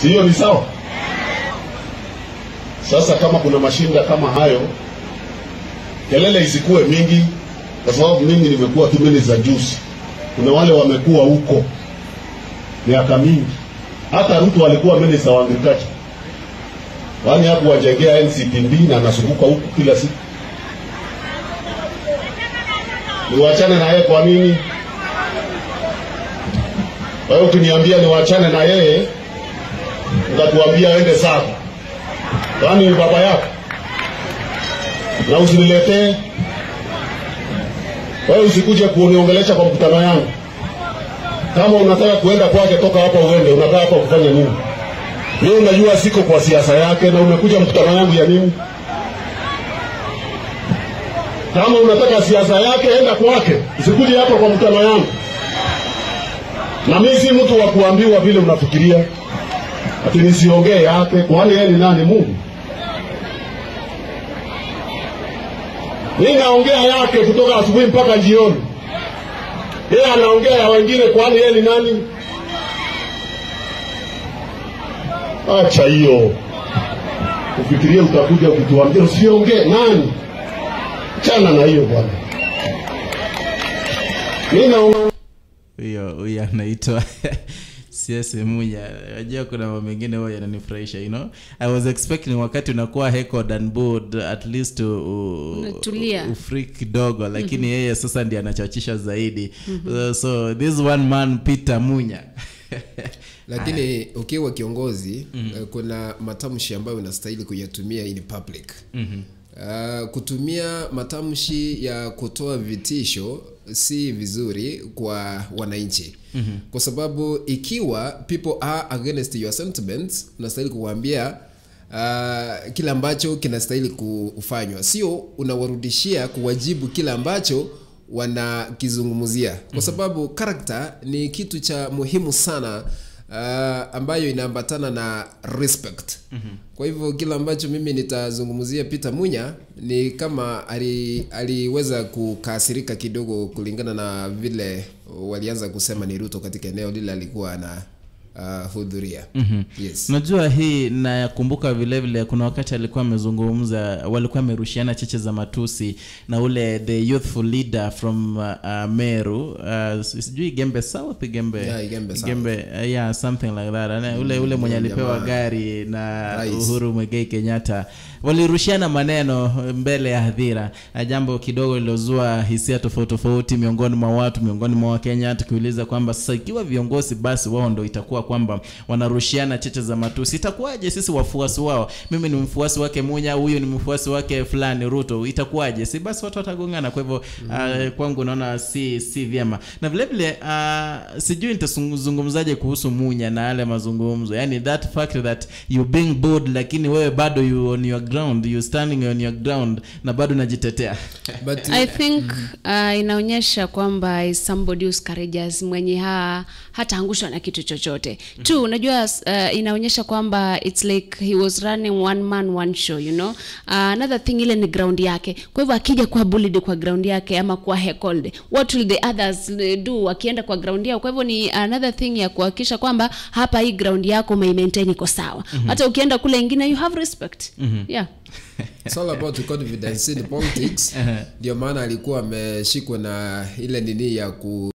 Si hiyo ni sawa? Sasa kama kuna mashinda kama hayo, kelele isikuwe mingi, kwa sababu mimi nimekuwa tu mimi za juzi. Kuna wale wamekuwa huko miaka mingi. Hata Ruto alikuwa minister wa agriculture. Wani hapo wajengea NCPB na anazunguka huku kila siku. Niwaachane na yeye kwa nini? Wewe ukiniambia niwaachane na yeye, nitakuambia aende sawa. Kwani ni baba yako? Na usiniletee. Wewe usikuje kuniongelesha kwa mkutano yangu. Kama unataka kuenda kwake, toka hapa uende. Unataka hapa kufanya nini? Wewe unajua siko kwa siasa yake na umekuja mkutano yangu ya nini? Kama unataka siasa yake, enda kwake. Usikuje hapa kwa mkutano yangu. Na mimi si mtu wa kuambiwa vile unafikiria. Ati nisiongee yake, kwani yeye ni nani? Mungu? Mimi naongea yake kutoka asubuhi mpaka jioni. Yeye anaongea ya wengine, kwani yeye ni nani? Acha hiyo. Ufikirie utakuja kutuambia usiongee nani? Chana na hiyo bwana. Mimi naongea huyo anaitwa CS Munya. Unajua kuna mambo mengine huwa yananifurahisha, you know. I was expecting wakati unakuwa heckled and bored at least ufreak kidogo, lakini yeye sasa ndiye anachachisha zaidi. So this one man Peter Munya. Lakini ukiwa kiongozi, kuna matamshi ambayo unastahili kuyatumia in public. Kutumia matamshi ya kutoa vitisho si vizuri kwa wananchi. Kwa sababu ikiwa people are against your sentiments, unastahili kuwaambia kila ambacho kinastahili kufanywa. Sio unawarudishia kuwajibu kila ambacho wanakizungumzia. Kwa sababu character ni kitu cha muhimu sana, ambayo inaambatana na respect. Kwa hivyo kila ambacho mimi nitazungumzia Peter Munya ni kama aliweza kukasirika kidogo kulingana na vile walianza kusema ni Ruto katika eneo lile alikuwa ana hudhuria. Yes. Unajua hii nakumbuka vile vile kuna wakati alikuwa amezungumza, walikuwa wamerushiana cheche za matusi na ule the youthful leader from Meru, sijui Gembe South, Gembe, yeah, Gembe South. Gembe, yeah, something like that. Ule mwenye alipewa gari na Uhuru Muigai Kenyatta. Walirushiana maneno mbele ya hadhira, jambo kidogo lilozua hisia tofauti tofauti miongoni mwa watu, miongoni mwa Wakenya, tukiuliza kwamba sasa ikiwa viongozi basi wao ndio itakuwa kwamba wanarushiana cheche za matusi, itakuwaje sisi wafuasi wao? Mimi ni mfuasi wake Munya, huyu ni mfuasi wake fulani Ruto, itakuwaje? Si basi watu watagongana. Kwa hivyo kwangu naona si vyema. Na vile vile sijui nitazungumzaje kuhusu Munya na yale mazungumzo. Yani that fact that you being bold, lakini wewe bado you on your ground, you standing on your ground na bado unajitetea. But I think inaonyesha kwamba is somebody who's courageous, mwenye hataangushwa na kitu chochote. Two, unajua inaonyesha kwamba it's like he was running one man one show, you know. Another thing, ile ni ground yake. Kwa hivyo akija kwa bullied kwa ground yake ama kwa heckled, what will the others do akienda kwa ground yao? Kwa hivyo ni another thing ya kuhakikisha kwamba hapa hii ground yako umeimaintain iko sawa. Hata ukienda kule ingine you have respect. Yeah. It's all about confidence in politics. Ndio maana alikuwa ameshikwa na ile nini ya ku